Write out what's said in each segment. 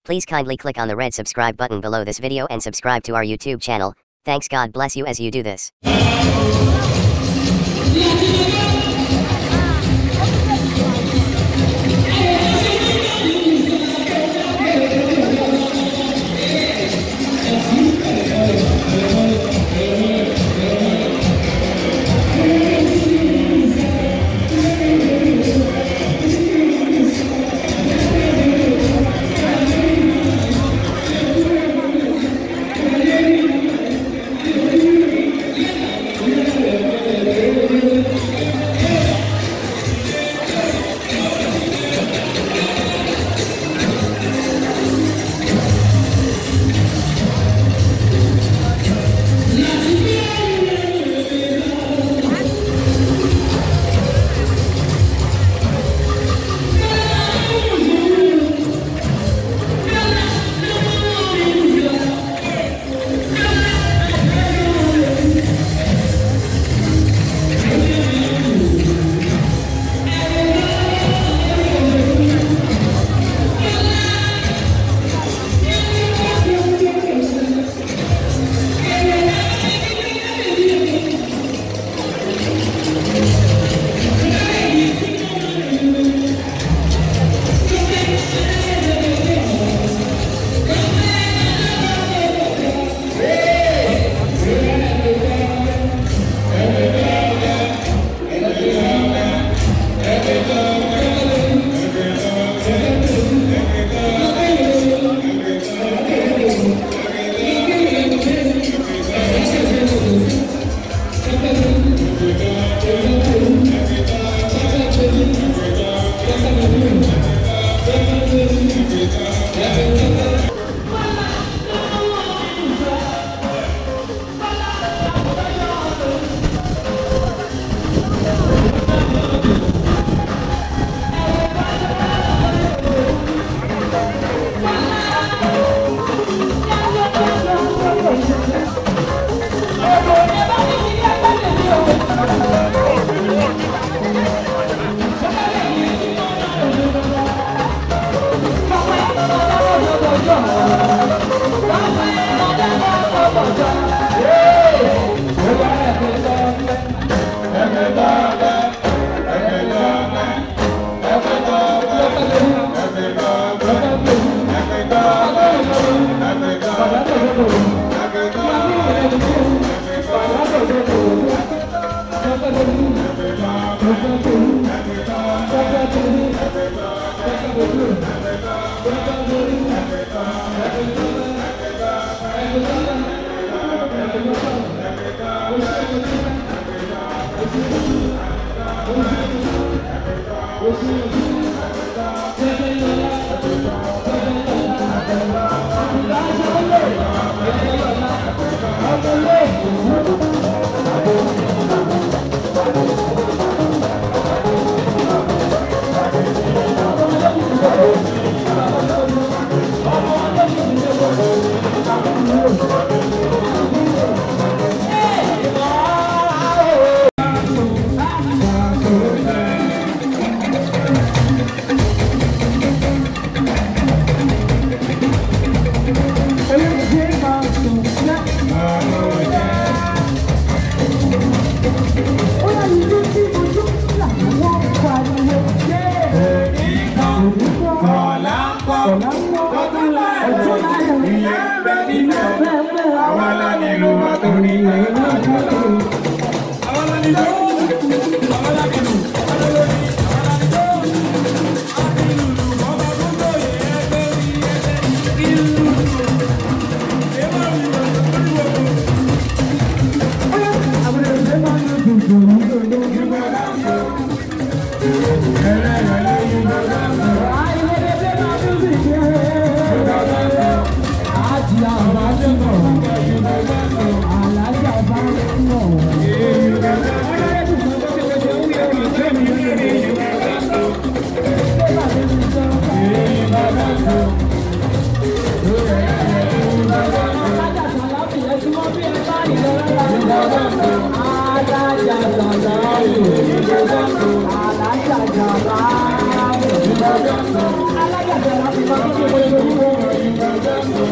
Please kindly click on the red subscribe button below this video and subscribe to our YouTube channel. Thanks. God bless you as you do this. Alaja bá ń lọ.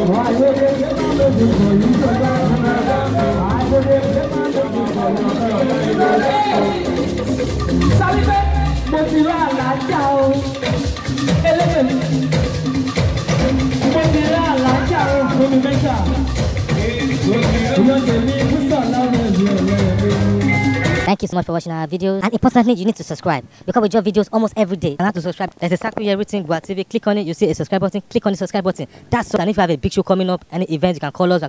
Mo ti rà àlàájá o, eléyè mi. Mo ti rà àlàájá o, fún mi mẹ́ta. Ìyọ̀ tèmi kúsọ̀ láwọn ẹ̀mí ọ̀rẹ́ mi. Thank you so much for watching our videos. And importantly, you need to subscribe because we drop videos almost every day. And how to subscribe? There's a circle here written Gua TV. Click on it, you see a subscribe button. Click on the subscribe button. That's all. And if you have a big show coming up, any event, you can call us.